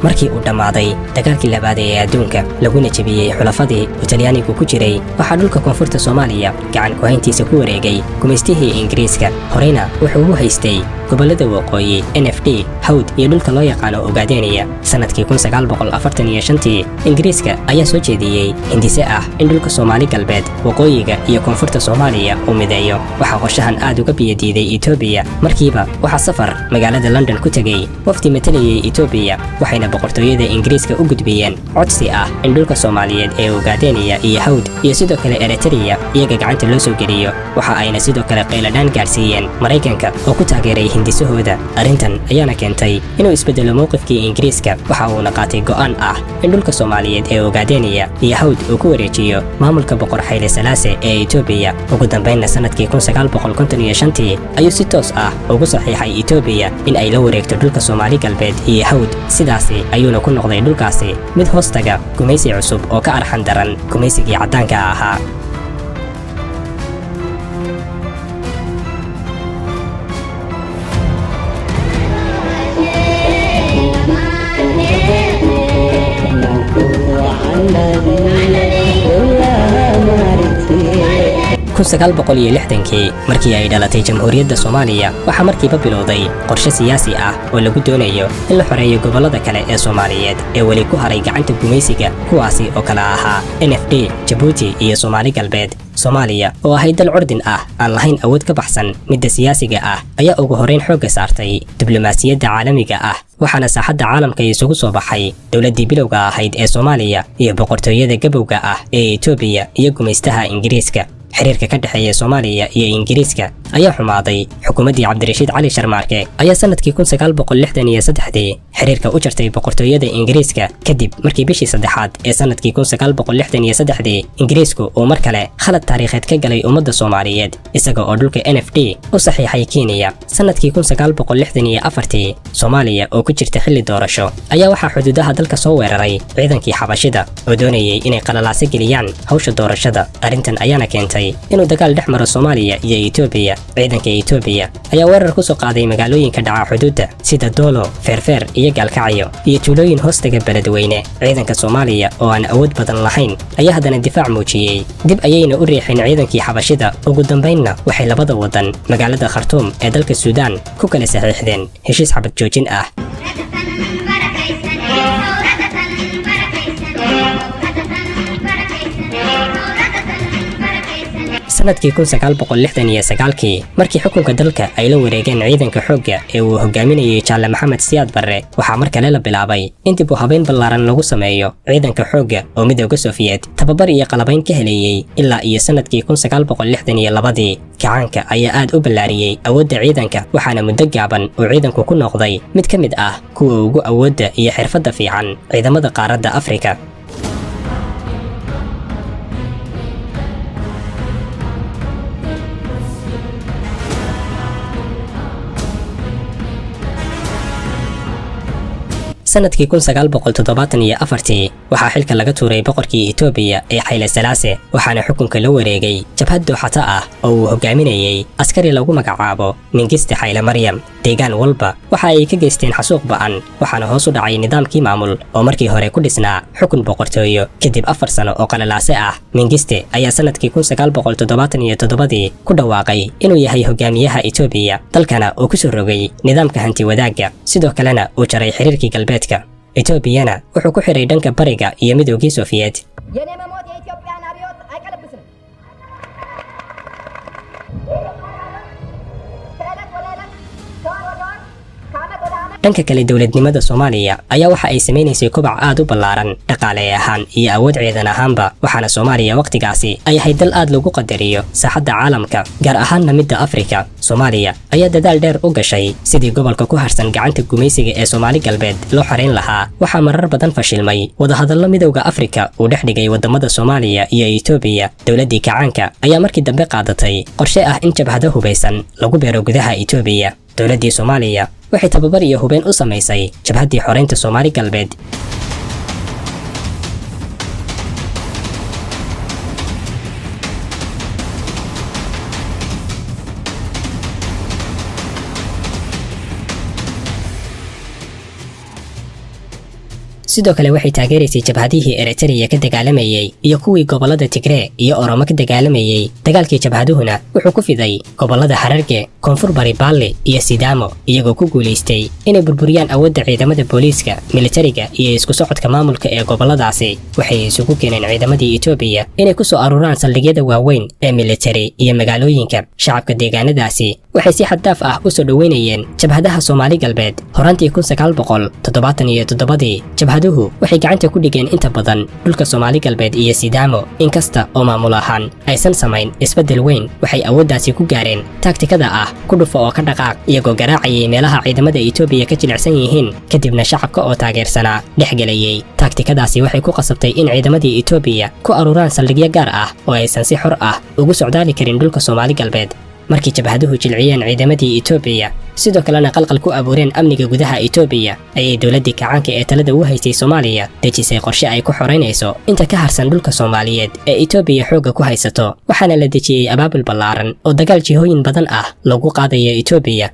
Markii uu dhammaaday dagaalkii labaad ee adduunka, laguna jebiyey xulafadii uu Talyaanigu ku jiray, waxaa dhulka koonfurta Soomaaliya gacan ku-hayntiisa ku wareegay gumaystihii Ingiriiska. Horeyna wuxuu u haystay gobollada waqooyi, NFD, Hawd iyo dhulka loo yaqaano Ogaadeniya. Sanadkii 1945-tii Ingiriiska ayaa soo jeediyey hindise ah in dhulka Soomaali Galbeed, waqooyiga iyo koonfurta Soomaaliya uu mideeyo. Waxaa qorshahan aad uga biyadiiday Etoobiya. Markiiba waxaa safar magaalada London ku tegey wafdi matalayay Etoobiya, waxayna boqortooyada Ingiriiska u gudbiyeen codsi ah in dhulka Soomaaliyeed ee Ogaadeniya iyo Hawd iyo sidoo kale Eritrea iyaga gacanta loo soo geliyo. Waxa ayna sidoo kale qayladhaan gaarsiiyeen Maraykanka oo ku taageeray hindisahooda. Arrintan ayaana keentay inuu isbedelo mowqifkii Ingiriiska, waxa uuna qaatay go'aan ah in dhulka Soomaaliyeed ee Ogaadeniya iyo Hawd uu ku wareejiyo maamulka Boqor Xayle Salaase ee Etoobiya. Ugu dambaynna sanadkii 1955-tii ayuu si toos ah ugu saxiixay Etoobiya in ay la wareegto dhulka Soomaali Galbeed iyo Hawd. Sidaasi ayuuna ku noqday dhulkaasi mid hoostaga gumaysi cusub oo ka arxan daran gumaysigii caddaanka ahaa. 1960-kii markii ay dhalatay Jamhuuriyadda Soomaaliya, waxaa markiiba bilowday qorshe siyaasi ah oo lagu doonayo in la xoreeyo gobollada kale ee Soomaaliyeed ee weli ku haray gacanta gumaysiga, kuwaasi oo kala ahaa NFD, Jabuuti iyo Soomaali Galbeed. Soomaaliya oo ahayd dal curdin ah, aan lahayn awood ka baxsan midda siyaasiga ah, ayaa ugu horrayn xoogga saartay diblomaasiyadda caalamiga ah, waxaana saaxadda caalamka isugu soo baxay dowladdii bilowga ahayd ee Soomaaliya iyo boqortooyada gabowga ah ee Etoobiya iyo gumaystaha Ingiriiska. Xiriirka ka dhexeeya Soomaaliya iyo Ingiriiska ayaa xumaaday. Xukuumaddii Cabdirashiid Cali Sharmaarke ayaa sanadkii 1963-dii xiriirka u jartay boqortooyada Ingiriiska, kadib markii bishii saddexaad ee sanadkii 1963-dii Ingiriisku uu mar kale khalad taariikheed ka galay ummadda Soomaaliyeed, isaga oo dhulka NFD u saxiixay Kenya. Sanadkii 1964-tii, Soomaaliya oo ku jirta xilli doorasho ayaa waxaa xuduudaha dalka soo weeraray ciidankii Xabashida oo doonayay inay qalalaase geliyaan hawsha doorashada. Arrintan ayaana keentay inuu dagaal dhex maro Soomaaliya iyo Etoobiya. Ciidanka Etoobiya ayaa weerar ku soo qaaday magaalooyinka dhaca xuduudda sida Doolo, Feerfeer iyo Gaalkacyo iyo tuulooyin hoostaga Beledweyne. Ciidanka Soomaaliya oo aan awood badan lahayn ayaa haddana difaac muujiyey, dib ayayna u riixeen ciidankii Xabashida. Ugu dambaynna waxay labada waddan magaalada Khartuum ee dalka Suudaan ku kala saxiixdeen heshiis xabad joojin ah. Sanadkii 1969-kii markii xukunka dalka ay la wareegeen ciidanka xoogga ee uu hogaaminayay Jaalle Maxamed Siyaad Barre, waxaa mar kale la bilaabay in dib u habayn ballaaran lagu sameeyo ciidanka xoogga oo Midowga Sofiyeet tababar iyo qalabayn ka helayey ilaa iyo sanadkii 1962-dii. Kacaanka ayaa aad u ballaariyey awoodda ciidanka, waxaana muddo gaaban uu ciidanku ku noqday mid ka mid ah kuwa ugu awoodda iyo xirfadda fiican ciidamada qaaradda Afrika. Sanadkii 1974-tii waxaa xilka laga tuuray boqorkii Etoobiya ee Xayle Salaase, waxaana xukunka la wareegay jabhad dooxato ah oo uu hogaaminayey askari lagu magacaabo Mingiste Xayle Maryam. Deegaan walba waxa ay ka geysteen xasuuq ba'an, waxaana hoos u dhacay nidaamkii maamul oo markii hore ku dhisnaa xukun boqortooyo. Kadib 4 sano oo qalalaase ah, Mingiste ayaa sanadkii 1977-dii ku dhawaaqay inuu yahay hogaamiyaha Etoobiya, dalkana uu ku soo rogay nidaamka hanti wadaagga, sidoo kalena uu jaray xiriirkii galbeedka. Etoobiyana wuxuu ku xiray dhanka bariga iyo Midoogii Sofiyeet. የኔ መሞት የኢትዮጵያን አብዮት አይቀለብስም። ከዕለት ወደ ዕለት፣ ከወር ወደ ወር፣ ከዓመት ወደ ዓመት Dhanka kale, dowladnimada Soomaaliya ayaa waxa ay samaynaysay kobac aad u ballaaran dhaqaale ahaan iyo awood ciidan ahaanba, waxaana Soomaaliya wakhtigaasi ay ahayd dal aad lagu qadariyo saaxadda caalamka, gaar ahaanna midda Afrika. Soomaaliya ayaa dadaal dheer u gashay sidii gobolka ku harsan gacanta gumaysiga ee Soomaali Galbeed loo xarayn lahaa. Waxaa marar badan fashilmay wadahadallo Midowda Afrika uu dhex dhigay wadamada Soomaaliya iyo Etoobiya. Dowladdii kacaanka ayaa markii dambe qaadatay qorshe ah in jabhado hubaysan lagu beero gudaha Etoobiya. Dowladdii Soomaaliya waxay tababar iyo hubeen u samaysay jabhaddii xoraynta Soomaali Galbeed. Sidoo kale waxay taageeraysay jabhadihii Eritrea ka dagaalamayey iyo kuwii gobollada Tigree iyo Oromo ka dagaalamayey. Dagaalkii jabhaduhuna wuxuu ku fiday gobollada Hararge, Koonfur Bari, Baalle iyo Sidaamo, iyagoo ku guulaystay inay burburiyaan awoodda ciidamada booliiska, militariga iyo isku socodka maamulka ee gobolladaasi. Waxay isugu keeneen ciidamadii Etoobiya inay ku soo aruuraan saldhigyada waaweyn ee militari iyo magaalooyinka. Shacabka deegaanadaasi waxay si xad dhaaf ah u soo dhoweynayeen jabhadaha Soomaali Galbeed. Horaantii 1977-dii, jabhaduhu waxay gacanta ku dhigeen inta badan dhulka Soomaali Galbeed iyo Sidaamo. Inkasta oo maamul ahaan aysan samayn isbeddel weyn, waxay awooddaasi ku gaareen taagtikada ah ku dhufo oo ka dhaqaaq, iyagoo garaacayay meelaha ciidamada Etoobiya ka jilicsan yihiin, kadibna shacabka oo taageersanaa dhex gelayay. Taagtikadaasi waxay ku qasabtay in ciidamadii Etoobiya ku aruuraan saldhigyo gaar ah oo aysan si xor ah ugu socdaali karin dhulka Soomaali Galbeed. Markii jabhaduhu jilciyeen ciidamadii Etoobiya, sidoo kalena qalqal ku abuureen amniga gudaha Etoobiya, ayay dowladdii kacaanka ee talada u haystay Soomaaliya dejisay qorshe ay ku xoraynayso inta ka harsan dhulka Soomaaliyeed ee Etoobiya xoogga ku haysato. Waxaana la dejiyey abaabul ballaaran oo dagaal jihooyin badan ah lagu qaadayo Etoobiya.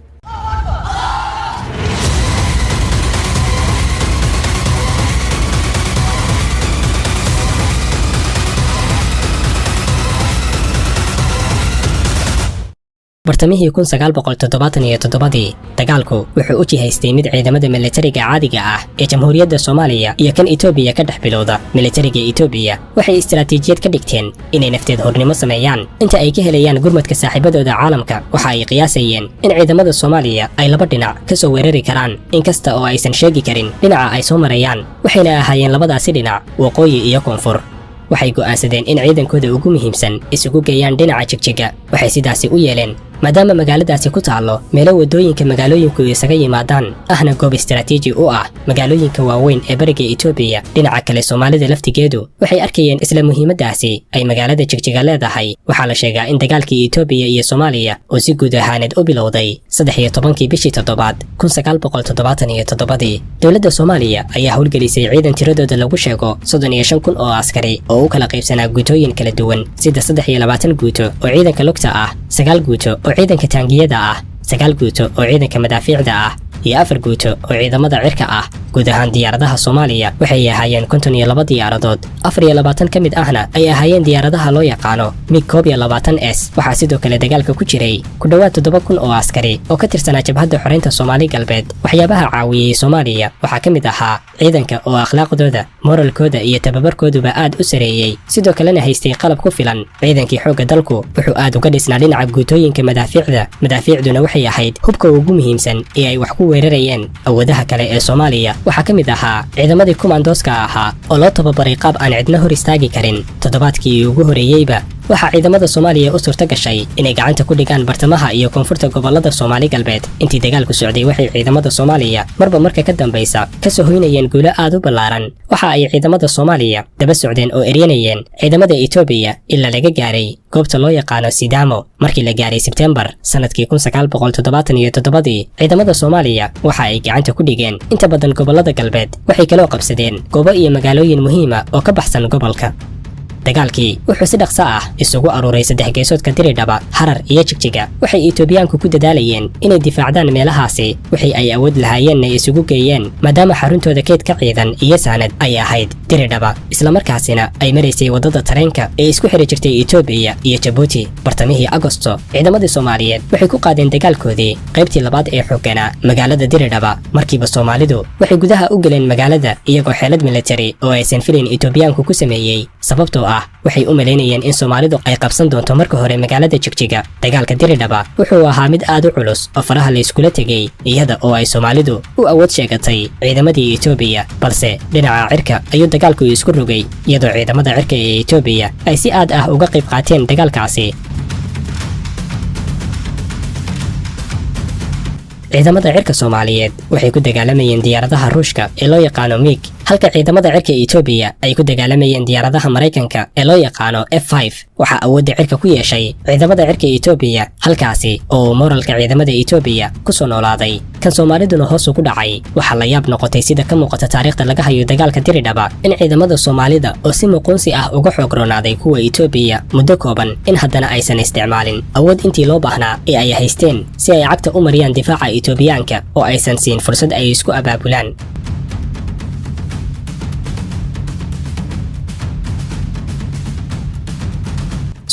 Bartamihii 1977-dii, dagaalku wuxuu u jihaystay mid ciidamada militariga caadiga ah ee Jamhuuriyadda Soomaaliya iyo kan Etoobiya ka dhex bilowda. Militariga Etoobiya waxay istaraatiijiyad ka dhigteen inay nafteed hornimo sameeyaan inta ay ka helayaan gurmadka saaxiibadooda caalamka. Waxa ay qiyaasayeen in ciidamada Soomaaliya ay laba dhinac ka soo weerari karaan, inkasta oo aysan sheegi karin dhinaca ay soo marayaan, waxayna ahaayeen labadaasi dhinac waqooyi iyo koonfur. Waxay go'aansadeen in ciidankooda ugu muhiimsan isugu geeyaan dhinaca Jigjiga. Waxay sidaasi u yeeleen maadaama magaaladaasi ku taallo meelo waddooyinka magaalooyinku isaga yimaadaan, ahna goob istaraatiiji u ah magaalooyinka waaweyn ee bariga Etoobiya. Dhinaca kale, Soomaalida laftigeedu waxay arkayeen isla muhiimaddaasi ay magaalada Jigjiga leedahay. Waxaa la sheegaa in dagaalkii Etoobiya iyo Soomaaliya oo si guud ahaaneed u bilowday 13-kii bishii toddobaad 1977-dii, dowladda Soomaaliya ayaa howlgelisay ciidan tiradooda lagu sheego 35,000 oo askari oo u kala qaybsanaa guutooyin kala duwan, sida 23 guuto oo ciidanka lugta ah, 9 guuto oo ciidanka taangiyada ah, 9 guuto oo ciidanka madaafiicda ah iyo 4 guuto oo ciidamada cirka ah. Guud ahaan diyaaradaha Soomaaliya waxay ahaayeen 52 diyaaradood, 24 ka mid ahna ay ahaayeen diyaaradaha loo yaqaano MiG 21 S. Waxaa sidoo kale dagaalka ku jiray ku dhowaad 7000 oo askari oo ka tirsanaa Jabhadda Xoreynta Soomaali Galbeed. Waxyaabaha caawiyey Soomaaliya waxaa ka mid ahaa ciidanka oo akhlaaqdooda, moralkooda iyo tababarkooduba aad u sareeyey, sidoo kalena haystay qalab ku filan. Ciidankii xoogga dalku wuxuu aad uga dhisnaa dhinaca guutooyinka madaafiicda. Madaafiicduna waxay ahayd hubka ugu muhiimsan ee ay wax ku weerarayeen. Awoodaha kale ee Soomaaliya waxaa ka mid ahaa ciidamadii kumandooska ahaa oo loo tababaray qaab aan cidna hor istaagi karin. Toddobaadkii ugu horeeyeyba waxaa ciidamada Soomaaliya u suurto gashay inay gacanta ku dhigaan bartamaha iyo koonfurta gobollada Soomaali Galbeed. Intii dagaalku socday, waxay ciidamada Soomaaliya marba marka ka dambaysa kasoo hoynayeen guulo aad u ballaaran. Waxa ay ciidamada Soomaaliya daba socdeen oo eryanayeen ciidamada Etoobiya ilaa laga gaaray goobta loo yaqaano Sidaamo. Markii la gaaray Sebtembar sanadkii 1977-dii, ciidamada Soomaaliya waxa ay gacanta ku dhigeen inta badan gobollada galbeed. Waxay kaloo qabsadeen goobo iyo magaalooyin muhiima oo ka baxsan gobolka. Dagaalkii wuxuu si dhaqso ah isugu aruuray saddex geesoodka Diridhaba, Harar iyo Jigjiga. Waxay Etoobiyaanku ku dadaalayeen inay difaacdaan meelahaasi, wixii ay awood lahaayeenna isugu geeyeen, maadaama xaruntooda keydka ciidan iyo saanad ay ahayd Diridhaba, islamarkaasina ay maraysay waddada tareenka ee isku xiri jirtay Etoobiya iyo Jabuuti. Bartamihii Agosto, ciidamadii Soomaaliyeed waxay ku qaadeen dagaalkoodii qaybtii labaad ee xoogganaa magaalada Diridhaba. Markiiba Soomaalidu waxay gudaha u galeen magaalada, iyagoo xeelad militari oo aysan filayn Etoobiyaanku ku sameeyey, sababtoo ah waxay u malaynayeen in Soomaalidu ay qabsan doonto marka hore magaalada Jigjiga. Dagaalka Diridhaba wuxuu ahaa mid aad u culus oo faraha la iskula tegey, iyada oo ay Soomaalidu u awood sheegatay ciidamadii Etoobiya, balse dhinaca cirka ayuu dagaalku isku rogay, iyadoo ciidamada cirka ee Etoobiya ay si aad ah uga qayb qaateen dagaalkaasi. Ciidamada cirka Soomaaliyeed waxay ku dagaalamayeen diyaaradaha Ruushka ee loo yaqaano MiG, halka ciidamada cirka Etoobiya ay ku dagaalamayeen diyaaradaha Maraykanka ee loo yaqaano F5. Waxaa awoodda cirka ku yeeshay ciidamada cirka Etoobiya, halkaasi oo moralka ciidamada Etoobiya ku soo noolaaday, kan Soomaaliduna hoos ugu dhacay. Waxaa la yaab noqotay, sida ka muuqata taariikhda laga hayo dagaalka Diridhaba, in ciidamada Soomaalida oo si muquunsi ah uga xoog roonaaday kuwa Etoobiya muddo kooban, in haddana aysan isticmaalin awood intii loo baahnaa ee ay haysteen si ay cagta u mariyaan difaaca Etoobiyaanka oo aysan siin fursad ay isku abaabulaan.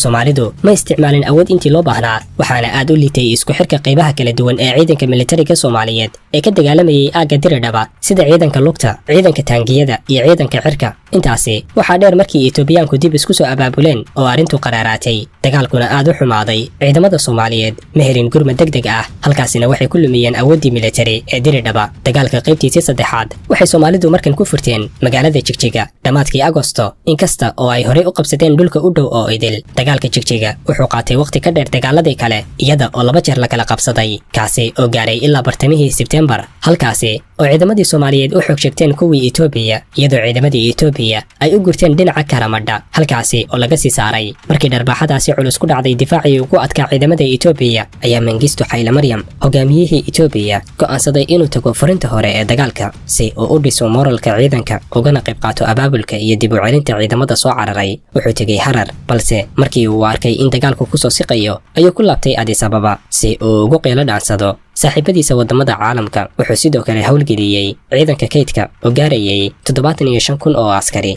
Soomaalidu ma isticmaalin awood intii loo baahnaa, waxaana aad u liitay isku xirka qaybaha kala duwan ee ciidanka militariga Soomaaliyeed ee ka dagaalamayay aagga Diridhaba, sida ciidanka lugta, ciidanka taangiyada iyo ciidanka cirka. Intaasi waxaa dheer, markii Etoobiyaanku dib isku soo abaabuleen oo arrintu qaraaraatay, dagaalkuna aad u xumaaday, ciidamada Soomaaliyeed ma helin gurmad degdeg ah. Halkaasina waxay ku lumiyeen awooddii militari ee Diridhaba. Dagaalka qaybtiisii saddexaad waxay Soomaalidu markan ku furteen magaalada Jigjiga dhammaadkii Agosto, inkasta oo ay horey u qabsadeen dhulka u dhow oo idil. Dagaalka Jigjiga wuxuu qaatay waqti ka dheer dagaaladii kale, iyada oo laba jeer la kala qabsaday, kaasi oo gaaray ilaa bartamihii Sebtembar, halkaasi oo ciidamadii Soomaaliyeed u xoog sheegteen kuwii Etoobiya, iyadoo ciidamadii Etoobiya ay u gurteen dhinaca Karamadha, halkaasi oo laga sii saaray. Markii dharbaaxadaasi culus ku dhacday difaacii ugu adkaa ciidamada Etoobiya, ayaa Mengistu Xayle Maryam, hogaamiyihii Etoobiya, go'aansaday inuu tago furinta hore ee dagaalka si uu u dhiso moralka ciidanka ugana qayb qaato abaabulka iyo dib u celinta ciidamada soo cararay. Wuxuu tegey Harar, balse markii uu arkay in dagaalku kusoo siqayo ayuu ku laabtay Addis Ababa si uu ugu qiilo dhaansado saaxiibadiisa wadamada caalamka. Wuxuu sidoo kale howlgeliyey ciidanka kaydka oo gaarayay 75,000 oo askari.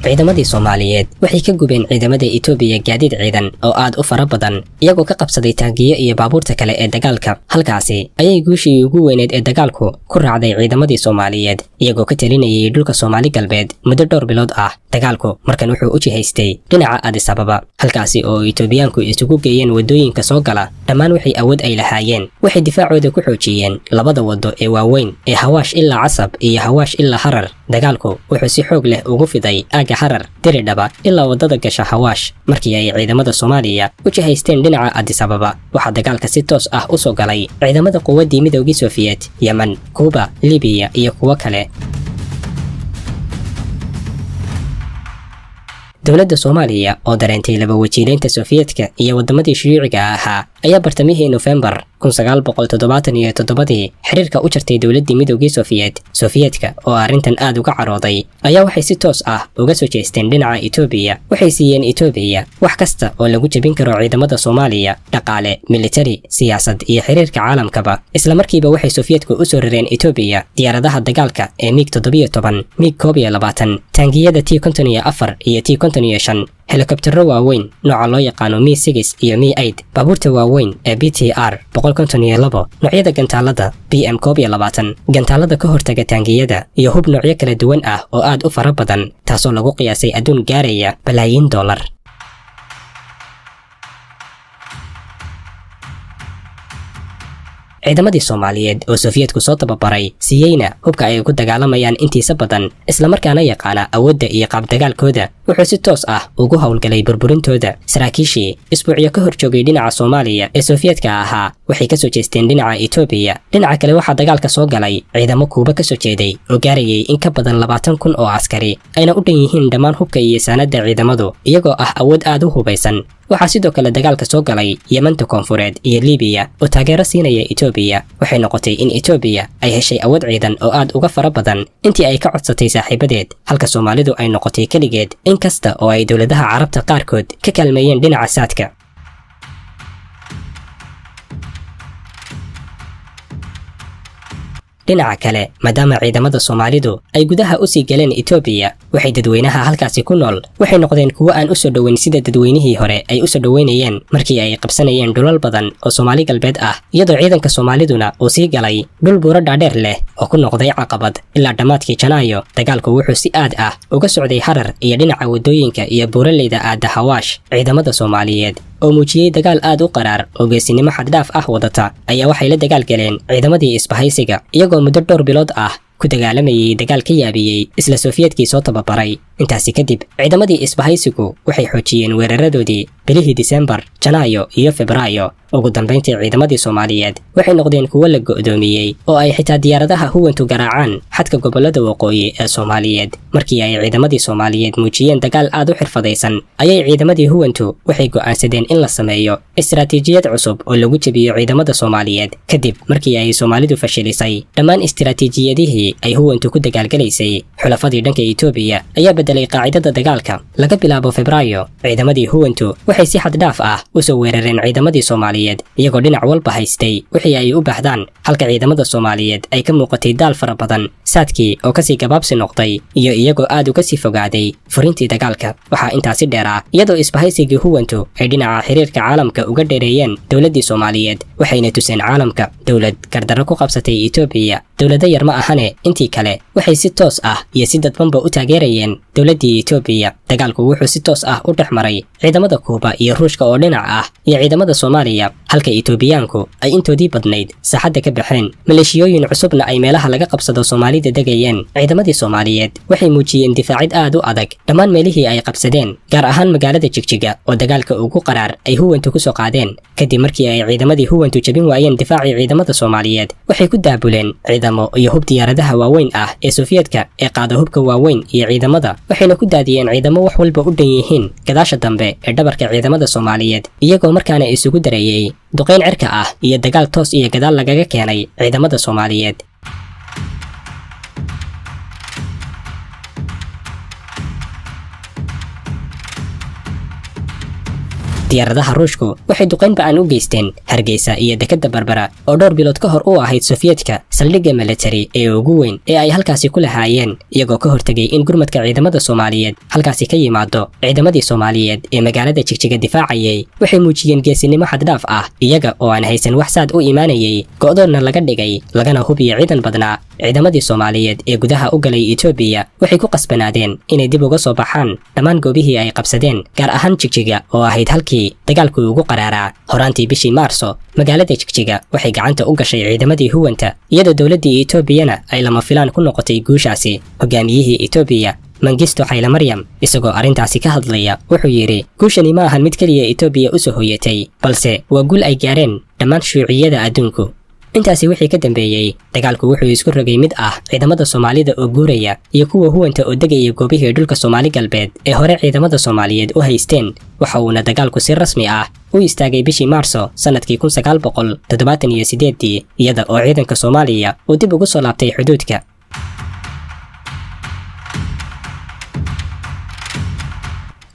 Ciidamadii Soomaaliyeed waxay ka gubeen ciidamada Etoobiya gaadiid ciidan oo aad u fara badan, iyagoo ka qabsaday taangiyo iyo baabuurta kale ee dagaalka. Halkaasi ayay guushii ugu weyneed ee dagaalku ku raacday ciidamadii Soomaaliyeed, iyagoo ka talinayay dhulka Soomaali Galbeed muddo dhowr bilood ah. Dagaalku markan wuxuu u jihaystay dhinaca Addis Ababa, halkaasi oo Etoobiyaanku isugu geeyeen waddooyinka soo gala dhammaan wixii awood ay lahaayeen. Waxay difaacooda ku xoojiyeen labada waddo ee waaweyn ee Hawaash ilaa Casab iyo Hawaash ilaa Harar. Dagaalku wuxuu si xoog leh ugu fiday aagga Harar, Diridhaba ilaa waddada gasha Hawaash. Markii ay ciidamada Soomaaliya u jihaysteen dhinaca Addis Ababa, waxaa dagaalka si toos ah u soo galay ciidamada quwaddii Midoogii Sofiyeet, Yemen, Kuuba, Libiya iyo kuwo kale. Dowladda Soomaaliya oo dareentay laba wajiileynta Sofiyeetka iyo wadamadii shuyuuciga ahaa ayaa bartamihii Nofembar 1977dii xiriirka u jartay dowladdii Midoogii Sofiyeet. Sofiyeetka oo arrintan aad uga carooday ayaa waxay si toos ah uga soo jeesteen dhinaca Etoobiya. Waxay siiyeen Etoobiya wax kasta oo lagu jebin karo ciidamada Soomaaliya: dhaqaale, militari, siyaasad iyo xiriirka caalamkaba. Isla markiiba waxay Sofiyeetku u soo rareen Etoobiya diyaaradaha dagaalka ee MiG 17, MiG 21, taangiyada T 54 iyo T 55, helikobtero waaweyn nooca loo yaqaano Mi 6 iyo Mi 8, baabuurta waaweyn ee BTR 152, noocyada gantaalada BM 21, gantaalada ka hortaga taangiyada iyo hub noocyo kala duwan ah oo aad u fara badan, taasoo lagu qiyaasay adduun gaaraya balaayiin dollar. Ciidamadii Soomaaliyeed oo Sofiyeetku soo tababaray, siiyeyna hubka ay ku dagaalamayaan intiisa badan, islamarkaana yaqaana awoodda iyo qaabdagaalkooda, wuxuu si toos ah ugu howlgalay burburintooda. Saraakiishii isbuucyo ka hor joogay dhinaca Soomaaliya ee Sofiyeetka ahaa waxay kasoo jeesteen dhinaca Etoobiya. Dhinaca kale waxaa dagaalka soo galay ciidamo Kuuba kasoo jeeday oo gaarayay in ka badan 20,000 oo askari, ayna u dhan yihiin dhammaan hubka iyo saanada ciidamadu, iyagoo ah awood aad u hubaysan. Waxaa sidoo kale dagaalka soo galay Yemanta Koonfureed iyo Libiya oo taageero siinaya Etoobiya. Waxay noqotay in Etoobiya ay heshay awood ciidan oo aad uga fara badan intii ay ka codsatay saaxiibadeed, halka Soomaalidu ay noqotay keligeed, inkasta oo ay dowladaha Carabta qaarkood ka kaalmeeyeen dhinaca saadka. Dhinaca kale, maadaama ciidamada Soomaalidu ay gudaha u sii galeen Etoobiya, waxay dadweynaha halkaasi ku nool waxay noqdeen kuwo aan u soo dhoweyn sida dadweynihii hore ay u soo dhoweynayeen markii ay qabsanayeen dhulal badan oo Soomaali Galbeed ah, iyadoo ciidanka Soomaaliduna uu sii galay dhul buuro dhaadheer leh oo ku noqday caqabad. Ilaa dhammaadkii Janaayo dagaalku wuxuu si aad ah uga socday Harar iyo dhinaca waddooyinka iyo buuraleyda aadda Hawaash. Ciidamada Soomaaliyeed oo muujiyey dagaal aad u qaraar oo geesinimo xaddhaaf ah wadata ayaa waxay la dagaal galeen ciidamadii isbahaysiga, iyagoo muddo dhowr bilood ah ku dagaalamayay dagaal ka yaabiyey isla Sofiyeetkii soo tababaray. Intaasi kadib ciidamadii isbahaysigu waxay xoojiyeen weeraradoodii bilihii Disembar, Janaayo iyo Febraayo. Ugu dambayntii ciidamadii Soomaaliyeed waxay noqdeen kuwo la go'doomiyey oo ay xitaa diyaaradaha huwantu garaacaan xadka gobollada waqooyi ee Soomaaliyeed. Markii ay ciidamadii Soomaaliyeed muujiyeen dagaal aad u xirfadaysan, ayay ciidamadii huwantu waxay go'aansadeen in la sameeyo istiraatiijiyad cusub oo lagu jebiyo ciidamada Soomaaliyeed, kadib markii ay Soomaalidu fashilisay dhammaan istiraatiijiyadihii ay huwantu ku dagaalgalaysay. Xulafadii dhanka Etoobiya ayaa bedelay qaacidada dagaalka. Laga bilaabo Febraayo, ciidamadii huwantu waxay si xad dhaaf ah u soo weerareen ciidamadii Soomaaliyeed, iyagoo dhinac walba haystay wixii ay u baahdaan, halka ciidamada Soomaaliyeed ay ka muuqatay daal fara badan, saadkii oo kasii gabaabsi noqday, iyo iyagoo aad uga sii fogaaday furintii dagaalka. Waxaa intaasi dheeraa iyadoo isbahaysigii huwantu ay dhinaca xiriirka caalamka uga dheereeyeen dowladdii Soomaaliyeed, waxayna tuseen caalamka dowlad gardarro ku qabsatay Etoobiya. Dowlado yar ma ahane, intii kale waxay si toos ah iyo si dadbanba u taageerayeen dowladdii Etoobiya. Dagaalku wuxuu si toos ah u dhex maray ciidamada Kuuba iyo Ruushka oo dhinac ah iyo ciidamada Soomaaliya, halka Etoobiyaanku ay intoodii badnayd saaxadda ka baxeen, maleeshiyooyin cusubna ay meelaha laga qabsado Soomaalida degayeen. Ciidamadii Soomaaliyeed waxay muujiyeen difaacid aad u adag dhammaan meelihii ay qabsadeen, gaar ahaan magaalada Jigjiga oo dagaalka ugu qaraar ay huwantu ku soo qaadeen. Kadib markii ay ciidamadii huwantu jebin waayeen difaacii ciidamada Soomaaliyeed, waxay ku daabuleen ciidamo iyo hub diyaaradaha waaweyn ah ee Sofiyeetka ee qaada hubka waaweyn iyo ciidamada, waxayna ku daadiyeen ciidamo wax walba u dhan yihiin gadaasha dambe ee dhabarka ciidamada Soomaaliyeed, iyagoo markaana isugu dareeyey duqayn cirka ah iyo dagaal toos iyo gadaal lagaga keenay ciidamada Soomaaliyeed. Diyaaradaha Ruushku waxay duqayn ba'an u geysteen Hargeysa iyo dekedda Barbera oo dhowr bilood ka hor u ahayd Sofiyeetka saldhigga military ee ugu weyn ee ay halkaasi ku lahaayeen, iyagoo ka hortegay in gurmadka ciidamada Soomaaliyeed halkaasi ka yimaado. Ciidamadii Soomaaliyeed ee magaalada Jigjiga difaacayay waxay muujiyeen geesinimo xaddhaaf ah, iyaga oo aan haysan wax saad u imaanayay, go'doonna laga dhigay, lagana hubiyo ciidan badnaa. Ciidamadii Soomaaliyeed ee gudaha u galay Etoobiya waxay ku qasbanaadeen inay dib uga soo baxaan dhammaan goobihii ay qabsadeen, gaar ahaan Jigjiga oo ahayd halkii dagaalku ugu qaraaraa. Horaantii bishii Maarso, magaalada Jigjiga waxay gacanta u gashay ciidamadii huwanta, iyadoo dowladdii Etoobiyana ay lama filaan ku noqotay guushaasi. Hogaamiyihii Etoobiya Mangisto Xaylamaryam isagoo arrintaasi ka hadlaya wuxuu yidhi: "Guushani ma ahan mid keliya Etoobiya u soo hoyatay, balse waa guul ay gaareen dhammaan shuuciyada adduunku." Intaasi wixii ka dambeeyey, dagaalku wuxuu isku rogay mid ah ciidamada Soomaalida oo guuraya iyo kuwa huwanta oo degaya goobihii dhulka Soomaali Galbeed ee hore ciidamada Soomaaliyeed u haysteen. Waxa uuna dagaalku si rasmi ah u istaagay bishii Maarso sanadkii 1978-dii, iyada oo ciidanka Soomaaliya uu dib ugu soo laabtay xuduudka.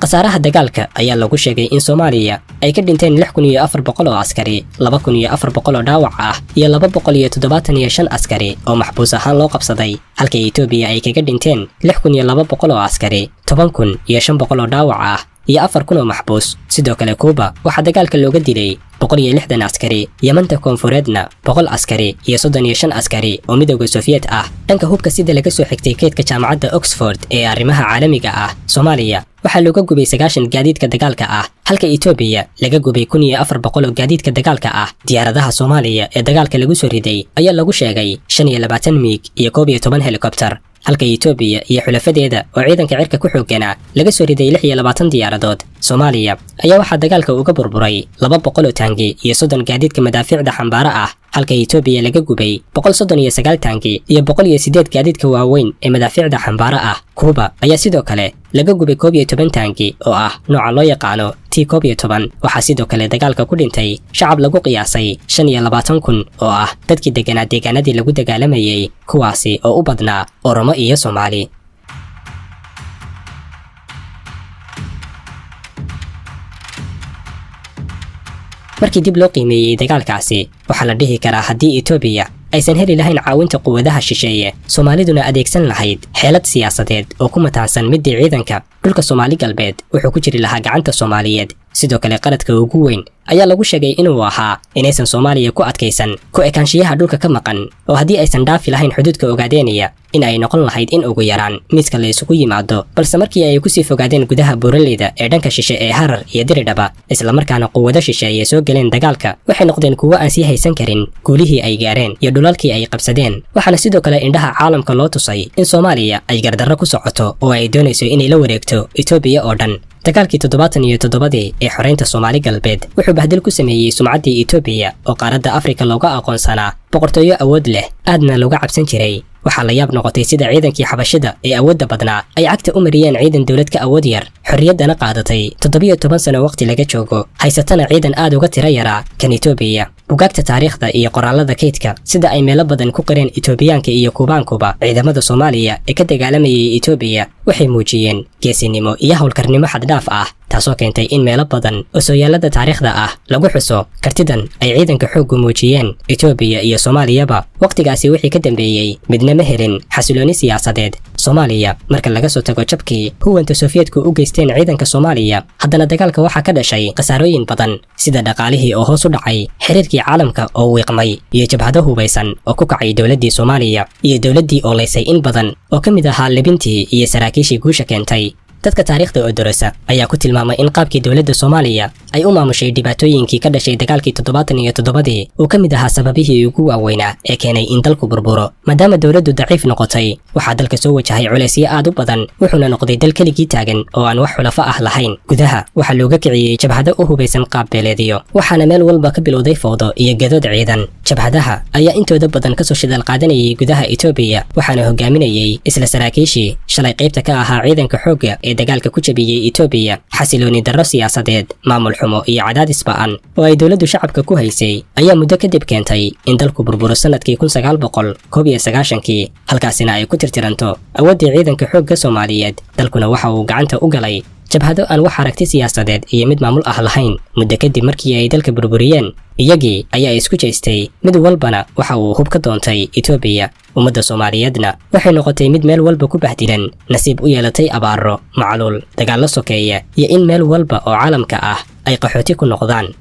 Khasaaraha dagaalka ayaa lagu sheegay in Soomaaliya ay ka dhinteen 6400 oo askari, 2400 oo dhaawac ah iyo 275 askari oo maxbuus ahaan loo qabsaday, halka Etoobiya ay kaga dhinteen 6200 oo askari, 10,500 oo dhaawac ah iyo 4000 oo maxbuus. Sidoo kale Kuuba waxaa dagaalka looga dilay 160 askari, Yamanta Koonfureedna 100 askari iyo 35 askari oo Midowda Sofiyeet ah. Dhanka hubka, sida laga soo xigtay keydka Jaamacadda Oxford ee arrimaha caalamiga ah, Soomaaliya waxaa looga gubay 90 gaadiidka dagaalka ah, halka Etoobiya laga gubay 1400 oo gaadiidka dagaalka ah. Diyaaradaha Soomaaliya ee dagaalka lagu soo riday ayaa lagu sheegay 25 miig iyo 11 helikobter, halka Etoobiya iyo xulafadeeda oo ciidanka cirka ku xoogganaa laga soo riday 26 diyaaradood. Soomaaliya ayaa waxaa dagaalka uga burburay 200 oo taangi iyo 30 gaadiidka madaafiicda xambaaro ah, halka Etoobiya laga gubay 139 taangi iyo 108 gaadiidka waaweyn ee madaafiicda xambaaro ah. Kuuba ayaa sidoo kale laga gubay 11 taangi oo ah nooca loo yaqaano T 11. Waxaa sidoo kale dagaalka ku dhintay shacab lagu qiyaasay 25,000 oo ah dadkii deganaa deegaanadii lagu dagaalamayay, kuwaasi oo u badnaa Oromo iyo Soomaali. Markii dib loo qiimeeyey dagaalkaasi, waxaa la dhihi karaa haddii Etoobiya aysan heli lahayn caawinta quwadaha shisheeye, Soomaaliduna adeegsan lahayd xeelad siyaasadeed oo ku mataansan midii ciidanka, dhulka Soomaali Galbeed wuxuu ku jiri lahaa gacanta Soomaaliyeed. Sidoo kale qaladka ugu weyn ayaa lagu sheegay inuu ahaa inaysan Soomaaliya ku adkaysan ku ekaanshiyaha dhulka ka maqan, oo haddii aysan dhaafi lahayn xuduudka Ogaadeenaya in ay noqon lahayd in ugu yaraan miiska la isugu yimaado. Balse markii ay kusii fogaadeen gudaha buuraleyda ee dhanka shishe ee Harar iyo Diridhaba, islamarkaana quwado shisheeye soo galeen dagaalka, waxay noqdeen kuwo aan sii haysan karin guulihii ay gaareen iyo dhulalkii ay qabsadeen. Waxaana sidoo kale indhaha caalamka loo tusay in Soomaaliya ay gardarro ku socoto oo ay doonayso inay la wareegto Etoobiya oo dhan. Dagaalkii 77-dii ee xoreynta Soomaali Galbeed wuxuu bahdil ku sameeyey sumcaddii Etoobiya oo qaaradda Afrika looga aqoonsanaa boqortooyo awood leh, aadna looga cabsan jiray. Waxaa la yaab noqotay sida ciidankii xabashida ee awoodda badnaa ay cagta u mariyeen ciidan dowlad ka awood yar, xorriyaddana qaadatay 17 sano waqti laga joogo, haysatana ciidan aad uga tiro yaraa kan Etoobiya. Bugaagta taariikhda iyo qoraalada kaydka sida ay meelo badan ku qireen Etoobiyaanka iyo Kuubaankuba, ciidamada Soomaaliya ee ka dagaalamayay Etoobiya Waxay muujiyeen geesinimo iyo howlkarnimo xaddhaaf ah, taasoo keentay in meelo badan oo sooyaalada taariikhda ah lagu xuso kartidan ay ciidanka xooggu muujiyeen. Etoobiya iyo Soomaaliyaba wakhtigaasi wixii ka dambeeyey midna ma helin xasilooni siyaasadeed. Soomaaliya, marka laga soo tago jabkii huwanta Sofiyeetku u geysteen ciidanka Soomaaliya, haddana dagaalka waxaa ka dhashay khasaarooyin badan, sida dhaqaalihii oo hoos u dhacay, xiriirkii caalamka oo wiiqmay, iyo jabhado hubaysan oo ku kacay dowladdii Soomaaliya, iyo dowladdii oo laysay in badan oo ka mid ahaa libintii iyo saraakiishii guusha keentay. Dadka taariikhda oo dorasa ayaa ku tilmaamay in qaabkii dowladda Soomaaliya ay u maamushay dhibaatooyinkii ka dhashay dagaalkii 77-dii uu ka mid ahaa sababihii ugu waaweynaa ee keenay in dalku burburo. Maadaama dowladdu daciif noqotay, waxaa dalka soo wajahay culaysyo aad u badan, wuxuuna noqday dal keligii taagan oo aan wax xulafo ah lahayn. Gudaha waxaa looga kiciyey jabhado u hubaysan qaab beeleedyo, waxaana meel walba ka bilowday fowdo iyo gadood ciidan. Jabhadaha ayaa intooda badan kasoo shidaal qaadanayay gudaha Etoobiya, waxaana hogaaminayay isla saraakiishii shalay qaybta ka ahaa ciidanka xoogga ee dagaalka ku jabiyey Etoobiya. Xasilooni darro siyaasadeed, maamul xumo iyo cadaadis ba'an oo ay dowladdu shacabka ku haysay ayaa muddo kadib keentay in dalku burburo sanadkii 1991-kii, halkaasina ay ku tirtiranto awooddii ciidanka xoogga Soomaaliyeed. Dalkuna waxa uu gacanta u galay jabhado aan wax aragti siyaasadeed iyo mid maamul ah lahayn. Muddo kadib markii ay dalka burburiyeen, iyagii ayaa isku jeestay, mid walbana waxa uu hub ka doontay Etoobiya. Ummadda Soomaaliyeedna waxay noqotay mid meel walba ku bahdilan, nasiib u yeelatay abaaro, macaluul, dagaallo sokeeya iyo in meel walba oo caalamka ah ay qaxooti ku noqdaan.